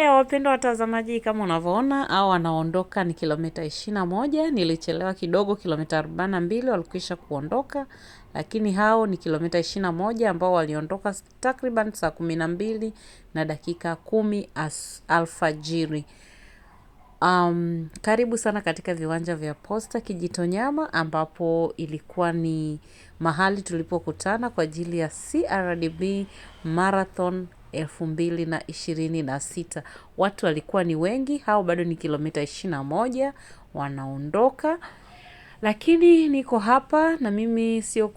Haya, wapendwa watazamaji, kama unavyoona au wanaondoka ni kilomita 21. Nilichelewa kidogo, kilomita 42 walikwisha kuondoka, lakini hao ni kilomita 21 ambao waliondoka takriban saa 12 na dakika 10 alfajiri. Karibu sana katika viwanja vya Posta Kijitonyama ambapo ilikuwa ni mahali tulipokutana kwa ajili ya CRDB Marathon 2026. Watu walikuwa ni wengi, hao bado ni kilomita 21 wanaondoka. Lakini niko hapa na mimi sio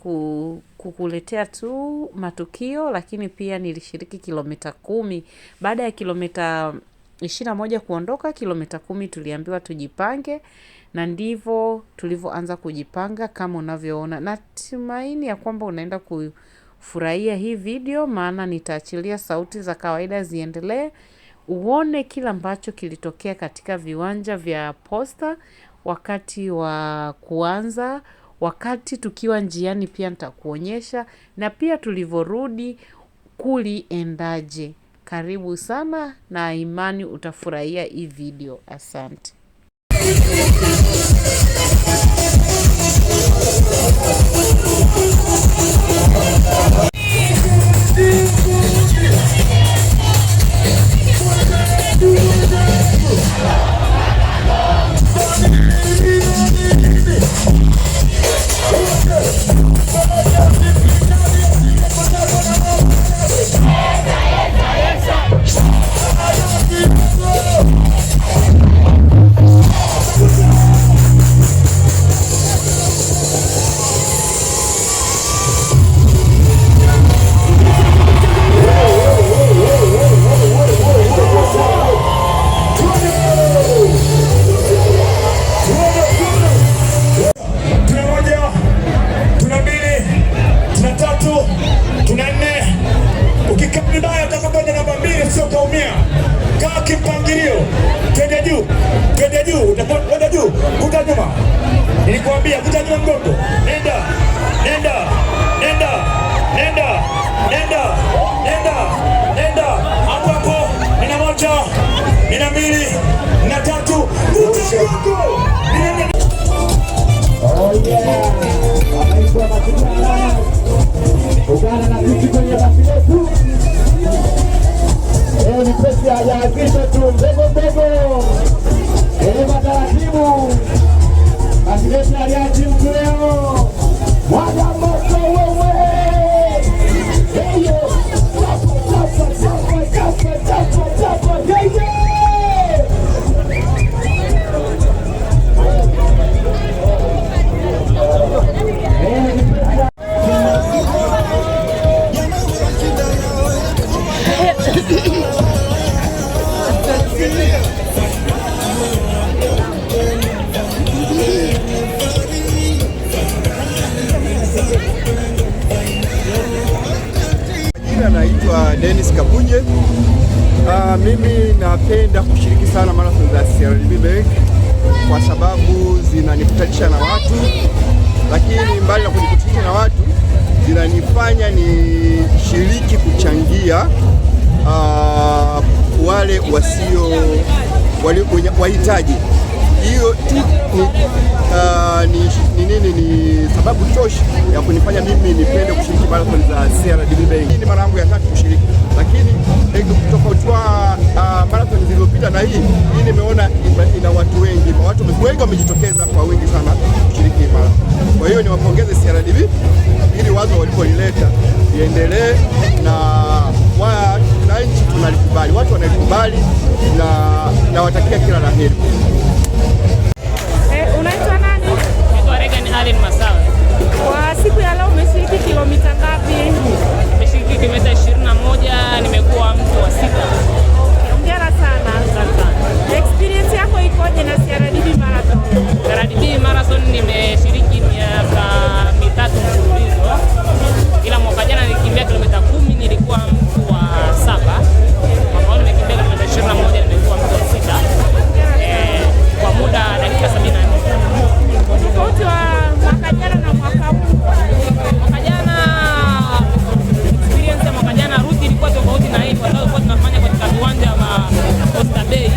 kukuletea tu matukio, lakini pia nilishiriki kilomita 10. Baada ya kilomita 21 kuondoka, kilomita 10 tuliambiwa tujipange, na ndivyo tulivyoanza kujipanga kama unavyoona. Natumaini ya kwamba unaenda kufurahia hii video, maana nitaachilia sauti za kawaida ziendelee, uone kila ambacho kilitokea katika viwanja vya Posta wakati wa kuanza, wakati tukiwa njiani pia nitakuonyesha, na pia tulivorudi kuliendaje. Karibu sana na imani utafurahia hii video. Asante. Tuna moja, tuna mbili, tuna tatu, tuna nne. Ukikaa vibaya utakwenda namba 2, sio kaumia. Kaa kimpangilio, twende juu, twende juu, utakwenda juu, kuta nyuma. Nilikwambia kuta nyuma mgongo. Nenda, nenda, nenda, nenda, nenda, nenda, nenda. Hapo hapo, nina moja, nina mbili, nina tatu, kuta mgongo. Nina nne. Oh yeah, wanaitwa Mashujaa Lions. Ungana na sisi kwenye basi letu. Leo ni pesi ya agizo tu, mdogo mdogo, dereva taratibu. Basi letu haliachi mtu leo. Mwaga moto wewe. Heyo, chapa chapa chapa chapa chapa chapa, yeah. Leo ni pesi ya Jina naitwa Dennis Kabuje. Mimi napenda kushiriki sana marathon za CRDB Bank kwa sababu zinanikutanisha na watu, lakini mbali na kunikutanisha na watu zinanifanya nishiriki kuchangia wale wasio wale wenye wahitaji. Hiyo tu ni sababu tosha ya kunifanya mimi nipende kushiriki marathon za CRDB Bank. Hii ni mara yangu ya tatu kushiriki, lakini tofauti wa marathon zilizopita na hii nimeona ina watu wengi, watu wengi wamejitokeza kwa wingi sana kushiriki marathon. Kwa hiyo niwapongeze CRDB ili wazo walipolileta liendelee, na wananchi tunalikubali, watu wanalikubali, na nawatakia kila la heri. Unaitwa nani? Naitwa Regan Allen Masawe. Kwa siku ya leo umeshiriki kilomita ngapi? Nimeshiriki kilomita 21, nimekuwa mtu wa 6. Okay, hongera sana. Asante sana. Experience yako ikoje na CRDB Marathon? CRDB Marathon nimeshiriki miaka 3 mfululizo. Ila mwaka jana nilikimbia kilomita 10, nilikuwa mtu wa 7. Mwaka huu nimekimbia kilomita 21, nimekuwa mtu wa 6. Kwa muda dakika 74. Tofauti wa mwaka jana na mwaka huu? Mwaka jana experience ya mwaka jana route ilikuwa tofauti na hii kwa sababu tulikuwa tunafanya katika viwanja Bay.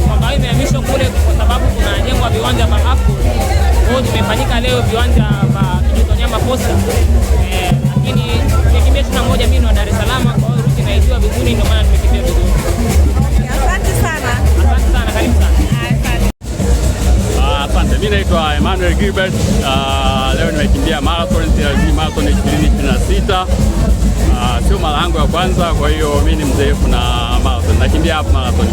Mwaka huu imehamishwa kule kwa sababu kunajengwa viwanja vya AFCON. Kwa hiyo tumefanyika leo viwanja vya Kijitonyama Posta. Lakini nimekimbia 21, mimi ni wa Dar es Salaam, kwa hiyo route naijua vizuri, ndio maana nimekimbia vizuri. Asante sana. Asante sana, karibu sana. Asante. Asante, mimi naitwa Emmanuel Gilbert. Leo nimekimbia marathon CRDB Marathon 2026. Sio mara yangu ya kwanza, kwa hiyo mimi ni mzoefu na marathon. Nakimbia half marathon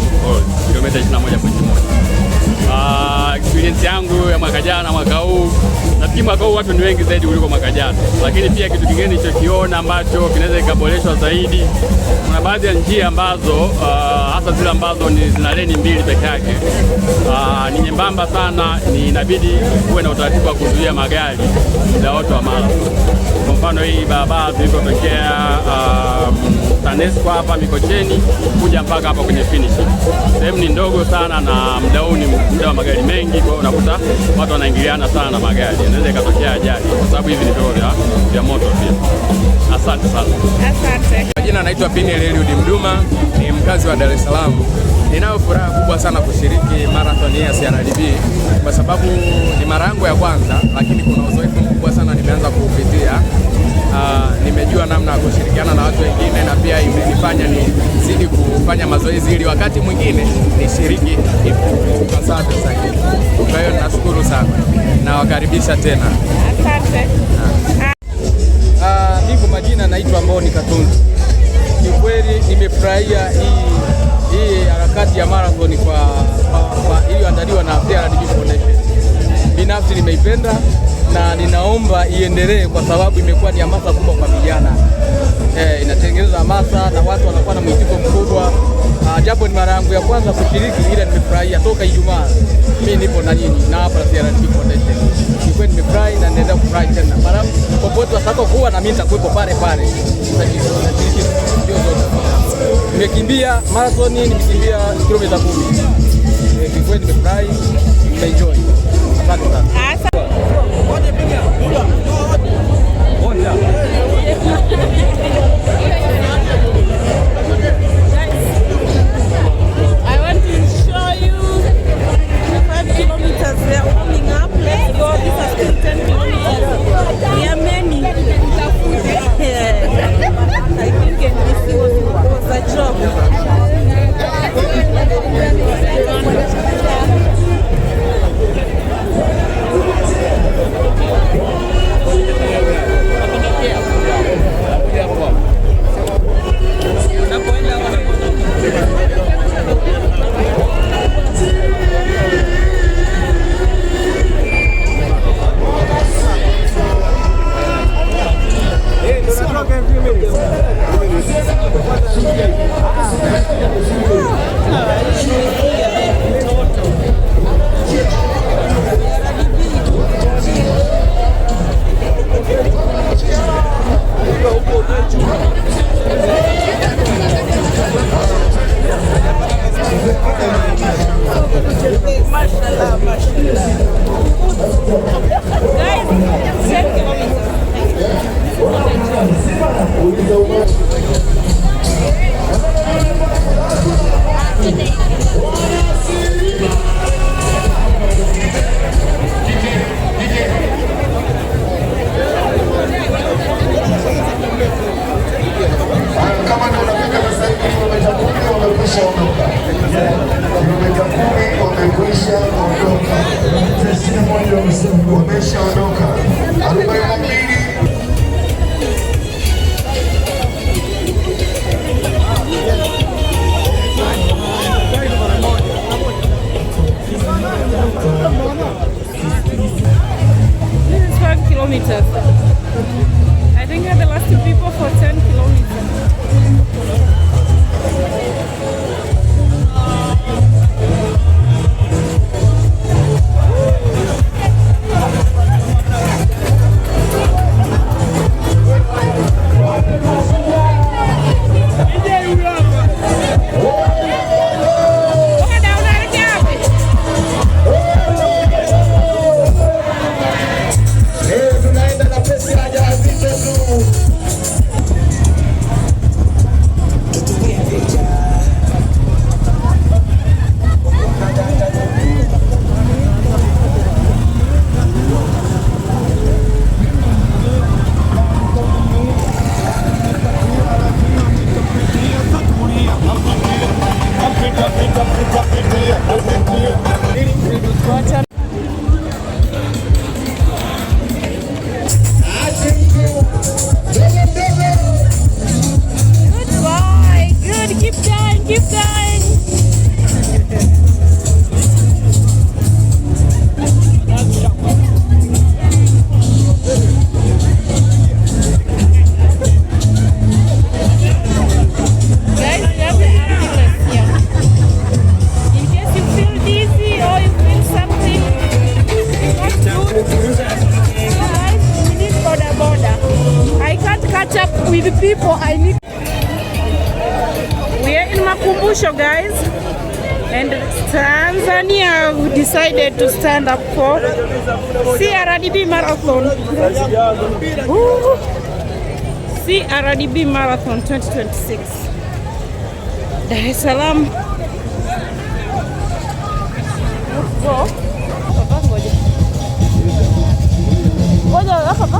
kilomita 21.1. Experience yangu ya mwaka jana, mwaka huu, nafikiri mwaka huu watu ni wengi zaidi kuliko mwaka jana, lakini pia kitu kingine nilichokiona ambacho kinaweza kikaboreshwa zaidi, kuna baadhi ya njia ambazo hasa zile ambazo ni zina lane mbili peke yake ni nyembamba sana, ni inabidi kuwe na utaratibu wa kuzuia magari muda wote wa marathon. Kwa mfano hii barabara tulivyotokea TANESCO hapa Mikocheni kuja mpaka hapa kwenye finish, sehemu ni ndogo sana na muda huu ni muda wa magari mengi, kwa hiyo unakuta watu wanaingiliana sana na magari, inaweza ikatokea ajali kwa sababu hivi ni vyombo vya moto pia. Asante sana. Asante. Jina naitwa Piniel Eliud Mduma, ni mkazi wa Dar es Salaam. Ninayo furaha kubwa sana kushiriki marathon hii ya CRDB kwa sababu ni mara yangu ya kwanza, lakini kuna uzoefu mkubwa sana nimeanza kuupitia. Nimejua namna ya kushirikiana na watu wengine na pia imenifanya nizidi kufanya mazoezi ili wakati mwingine nishiriki ipasavyo zaidi. Kwa hiyo nashukuru sana, nawakaribisha tena. Asante. Mimi kwa majina naitwa Mboni Katundu. Kiukweli nimefurahia hii harakati ya marathon kwa iliyoandaliwa na CRDB Foundation. Binafsi nimeipenda na ninaomba iendelee kwa sababu imekuwa ni hamasa kubwa kwa vijana. Inatengeneza hamasa na watu wanakuwa na mwitiko mkubwa. Japo ni mara yangu ya kwanza kushiriki, ila nimefurahia toka Ijumaa. Mimi nipo na nyinyi na hapa CRDB Foundation. Kiukweli nimefurahi na naendelea kufurahi tena. Mara popote watakapokuwa na mimi nitakuwepo pale pale. Nitashiriki mbio zote. Nimekimbia marathon, nimekimbia kilomita 10. Kiukweli nimefurahi, nimeenjoy. Asante sana. Asante. I want to show you 5 kilometers. They are warming up. Let's go. These are still 10 kilometers. We are many. Yeah. I think NBC was a job. Mashallah, mashallah. Guys, 10 kilometers. This is not a joke. Kama ndio unafika sasa hivi, kilomita 10 wamekwisha ondoka, kilomita 10 wamekwisha ondoka, wameshaondoka 42. This is 5 kilometers. I think we're the last two people for 10 kilometers. guys. And Tanzania decided to stand up for CRDB Marathon. Ooh. CRDB Marathon 2026. Dar es Salaam. Let's go. Papa, ngoja. Ngoja hapa.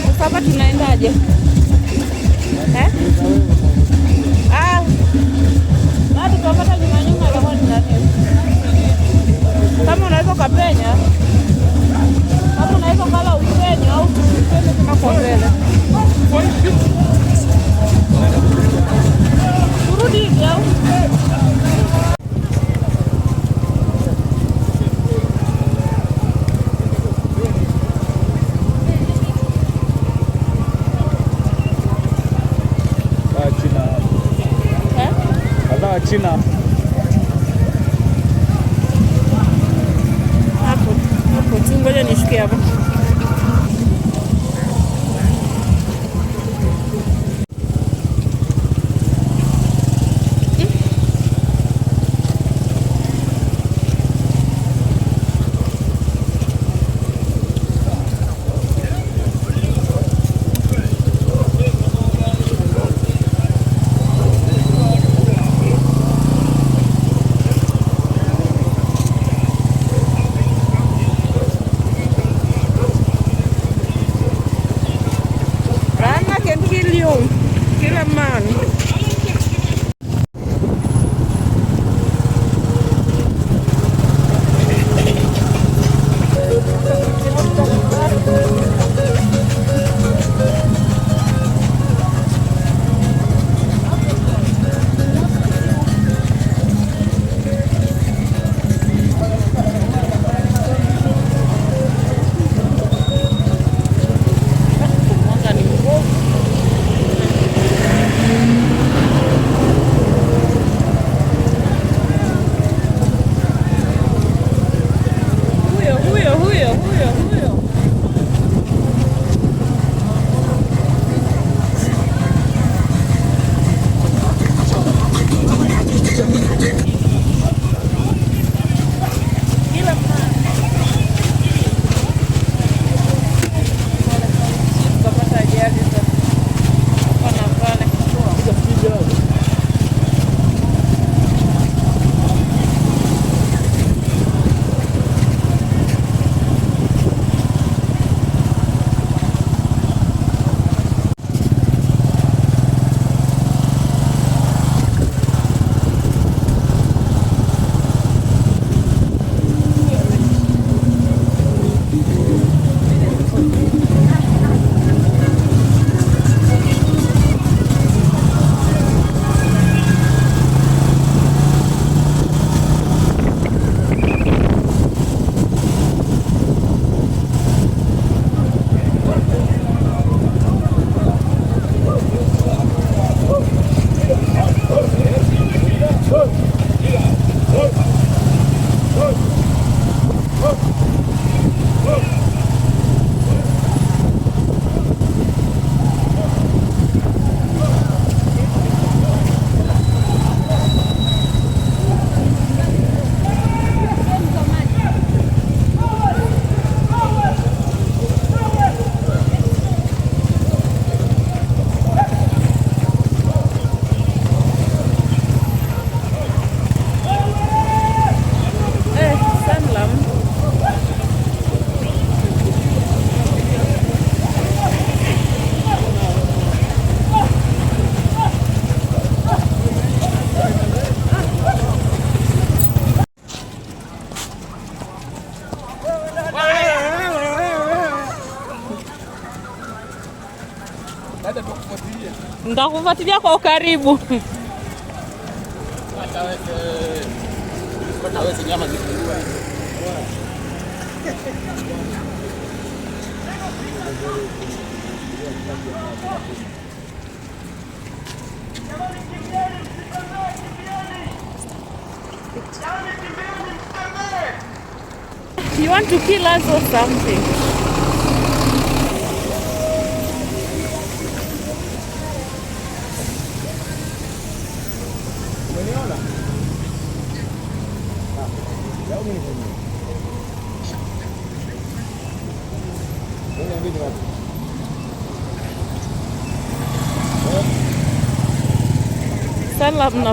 Sasa hapa tunaendaje? Eh? Ah. Bado tutapata nyuma nyuma itakuwa ni nani? Kama unaweza ukapenya. Kama unaweza ukala upenyo au tuende tena kwa mbele. Turudi hivi au? Eh? China. Hapo. Hapo tu ngoja nishukie hapa. Runner can kill you. Kill a man. Mwanga ni mbovu. Nitakufuatilia kwa ukaribu. You want to kill us or something? Salam na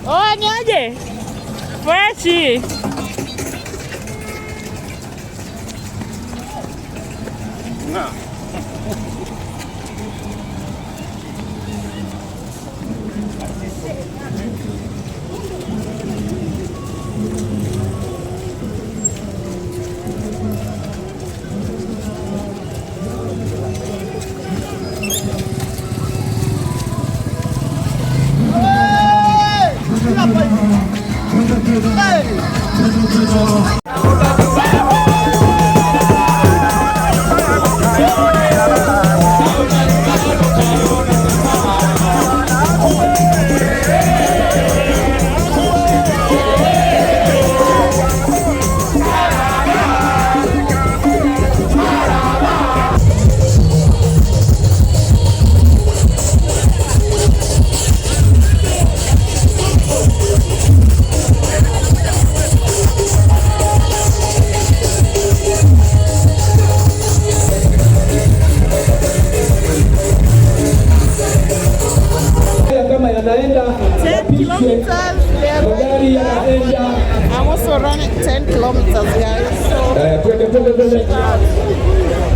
Oh, niaje? Freshi. Kama yanaenda magari yanaenda. I'm also running 10 kilometers, guys. So Twende twende twende,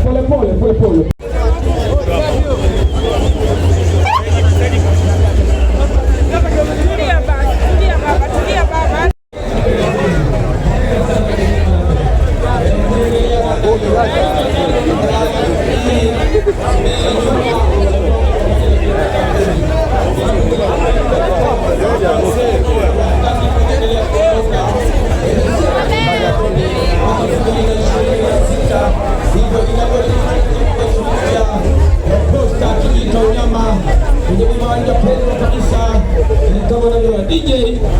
pole pole pole pole. Tulia baba, tulia baba, tulia baba. DJ,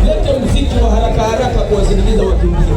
lete muziki wa haraka haraka kuwasindikiza wakimbizi.